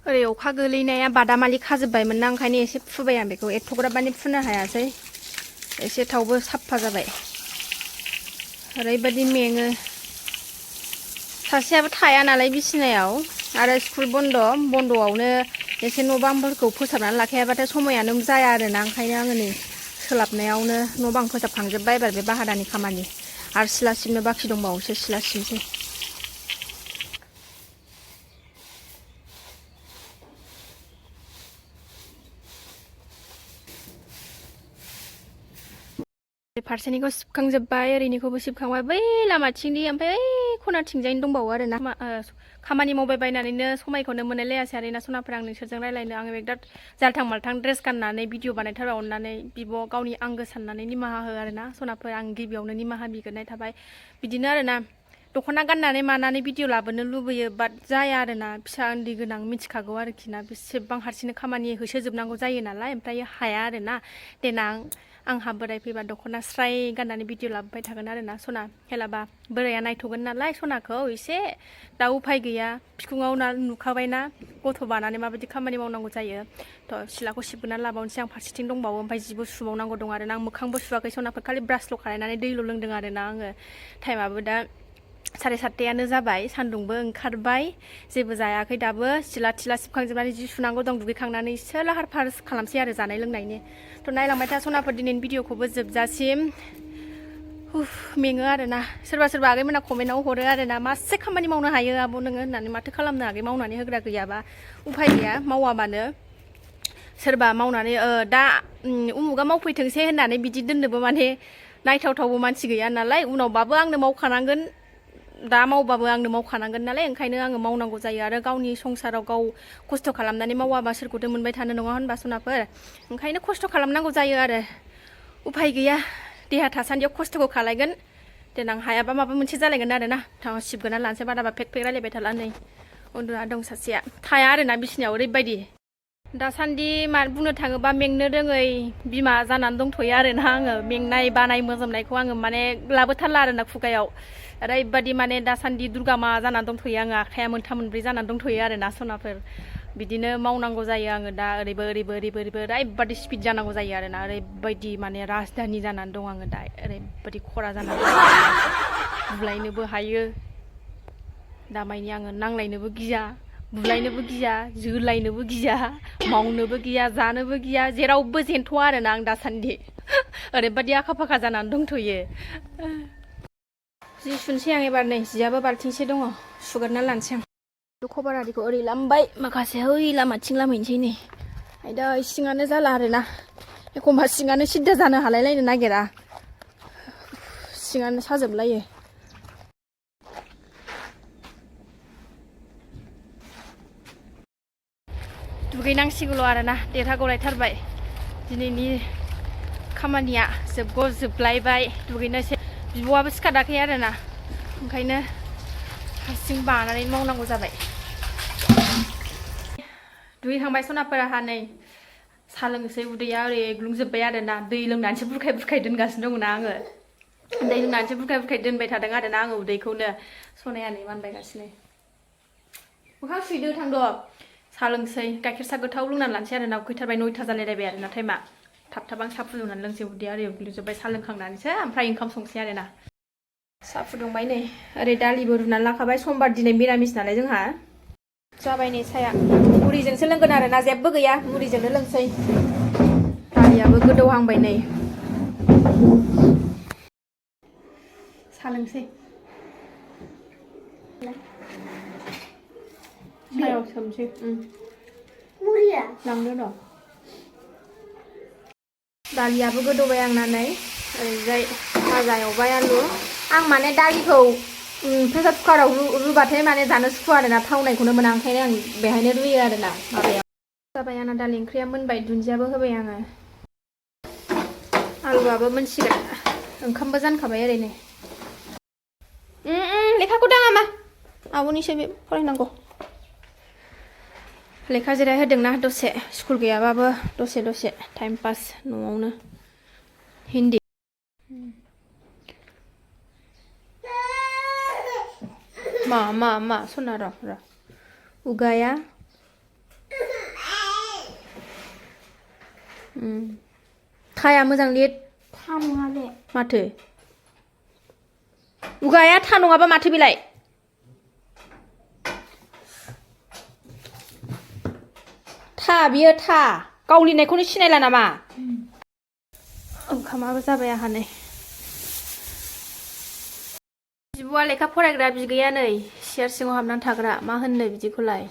ओरै अखा गोलैनाया बादामालि खाजोब्बायमोन ना ओंखायनो एसे फुबाय आं बेखौ एथ'ग्राब माने फुनो हायासै एसे थावबो साफा जाबाय ओरैबायदि मेङो सासेयाबो थाया नालाय बिसिनायाव आरो स्कुल बन्द'आवनो एसे न' बांफोरखौ फोसाबनानै लाखायाबाथाय समायानो जाया आरोना ओंखायनो आङो नै सोलाबनायावनो न' बां फोसाबखांजोब्बाय एबार बे बाहादानि खामानि आरो सिला सिबनो बाखि दंबावोसो सिला सिबसै फारसेनिखौ सिबखांजोब्बाय ओरैनिखौबो सिबखांबाय बै लामाथिंनि ओमफ्राय ओइ खनाथिंजायनो दंबावो आरोना खामानि मावबाय बायनानैनो समायखौनो मोनलायलायासै आरोना सनाफोर आं नोंसोरजों रायलायनो आङो बिराद जाल्थां माल्थां ड्रेस गाननानै भिडिअ बानायथारबाय अननानै बिब' गावनि आंगो साननानै निमाहा हो आरोना सनाफोर आं गिबियावनो निमाहा बिग्रोनाय थाबाय बिदिनो आरोना दख'ना गाननानै मानानै भिडिअ लाबोनो लुबैयो बाट जाया आरोना फिसा उन्दै गोनां मिथिखागौ आरोखि ना बेसेबां हारसिंनो खामानि होसोजोबनांगौ जायो नालाय ओमफ्राय हाया आरोना देनां आंहा बोराय फैबा दख'ना स्राय गाननानै भिडिअ लाबोबाय थागोन आरोना सना हेलाबा बोराया नायथ'गोन नालाय सनाखौ एसे दा उफाय गैया बिखुङाव नुखाबायना गथ' बानानै माबायदि खामानि मावनांगौ जायो थ' सिलाखौ सिबग्रोनानै लाबावनोसै आं फारसेथिं दंबावो ओमफ्राय जिबो सुबावनांगौ दं आरोना आं मोखांबो सुवाखै सनाफोर खालि ब्रासल' खालायनानै दैल' लोंदों आरोना आङो टाइमाबो दा 7:30 जाबाय सान्दुंबो ओंखारबाय जेबो जायाखै दाबो सिला थिला सिबखांजोबनानै जि सुनांगौ दं दुगैखांनानैसो लाहार फाहार खालामसै आरो जानाय लोंनायनि थ' नायलांबाय था सनाफोर दिनैनि भिडिअखौबो जोबजासिम मेङो आरोना सोरबा आगैमोना कमेन्टआव हरो आरोना मासे खामानि मावनो हायो आब' नोङो होननानै माथो खालामनो आगै मावनानै होग्रा गैयाबा उफाय गैया मावाबानो सोरबा मावनानै दा उमुगा मावफैथोंसै होननानै बिदि दोननोबो माने नायथावथावबो मानसि गैया नालाय उनावबाबो आंनो मावखानांगोन दा मावबाबो आंनो मावखानांगोन नालाय ओंखायनो आङो मावनांगौ जायो आरो गावनि संसाराव गाव खस्थ' खालामनानै मावाबा सोरखौथो मोनबाय थानो नङा होनबा सनाफोर ओंखायनो खस्थ' खालामनांगौ जायो आरो उफाय गैया देहा थासान्दियाव खस्थ'खौ खालायगोन देनां हायाबा माबा मोनसे जालायगोन आरोना थाङाव सिबगोना लानोसै बादाबा फेक रायलायबाय थाला नै उन्दुना दं सासेया थाया आरोना बिसिनायाव ओरैबायदि दासान्दि मा बुंनो थाङोबा मेंनो रोङै बिमा जानानै दंथ'यो आरोना आङो मेंनाय बानाय मोजोमनायखौ आङो माने लाबोथारला आरोना खुगायाव ओरैबायदि माने दासान्दि दुर्गा मा जानानै दंथ'यो आङो आखाइया मोनथाम मोनब्रै जानानै दंथ'यो आरोना सनाफोर बिदिनो मावनांगौ जायो आङो दा ओरैबो ओरैबायदि स्पिड जानांगौ जायो आरोना ओरैबायदि माने राजधानि जानानै दं आङो दा ओरैबायदि खरा जानानै दं बुलायनोबो हायो दामायनि आङो नांलायनोबो गिया बुलायनोबो गिया जोलायनोबो गिया मावनोबो गिया जानोबो गिया जेरावबो जेनथ'आ आरोना आं दासान्दि ओरैबायदि आखा फाखा जानानै दंथ'यो जि सुनसै आं एबार नै जियाबो बाल्थिंसे दङ सुगारना लानोसै आं खबर आरिखौ ओरै लामबाय माखासे ओइ लामाथिं लामहैनोसै नै आयदा सिङानो जाला आरोना एखमबा सिङानो सिद्दा जानो हालायलायनो नागिरा सिङानो साजोबलायो दुगैनांसिगौल' आरोना देरहागौलायथारबाय दिनैनि खामानिया जोबलायबाय दुगैनोसै बिब'आबो सिखाराखै आरोना ओंखायनो हारसिं बानानै मावनांगौ जाबाय दुगैखांबाय सनाफोराहा नै साहा लोंनोसै उदैया ओरै ग्लुंजोब्बाय आरोना दै लोंनानैसो बुरखाय दोनगासिनो दङ ना आङो दै लोंनानैसो बुरखाय दोनबाय थादों आरोना आङो उदैखौनो सनाया नै मानबायगासिनो मोखां सुहैदो थांद' साहा लोंसै गाइखेर साहा गोथाव लोंनानै लानोसै आरोना उखैथारबाय 9ता जालायलायबाय आरोना टाइमा थाब आं साहा फुदुंनानै लोंसै उदैया ओरै ग्लुंजोब्बाय साहा लोंखांनानैसो ओमफ्राय ओंखाम संसै आरोना साहा फुदुंबाय नै ओरै दालिबो रुनानै लाखाबाय समबार दिनै मिरामिस नालाय जोंहा जाबाय नै साया मुरिजोंसो लोंगोन आरोना जेबो गैया मुरिजोंनो लोंसै दालियाबो गोदौहांबाय नै साहा लोंसै सायाव सोमसै मुरिया लांदो र' दालियाबो गोदौबाय आंना नै ओरैजाय भाजा एवबाय आलु आं माने दालिखौ प्रेसार कुकाराव रुबाथाय माने जानो सुखुवा आरोना थावनायखौनो मोना ओंखायनो आं बेहायनो रुयो आरोना माबायाव जाबाय आंना दालि ओंख्रिया मोनबाय दुन्दियाबो होबाय आङो आलुआबो मोनसिगोन ओंखामबो जानखाबाय ओरैनो लेखाखौ दाङा मा आब'निसो बे फरायनांगौ लेखा जिराय होदोंना दसे स्कुल गैयाबाबो दसे टाइम पास न'आवनो हिन्दी मा सना र' उगाया थाया मोजां लिर था नङा बे माथो उगाया था नङाबा माथो बेलाय था बियो था गाव लिरनायखौनो सिनायला नामा ओंखामाबो जाबाय आंहा नै बिब'आ लेखा फरायग्रा बिगैया नै सियार सिङाव हाबनानै थाग्रा मा होननो बिदिखौलाय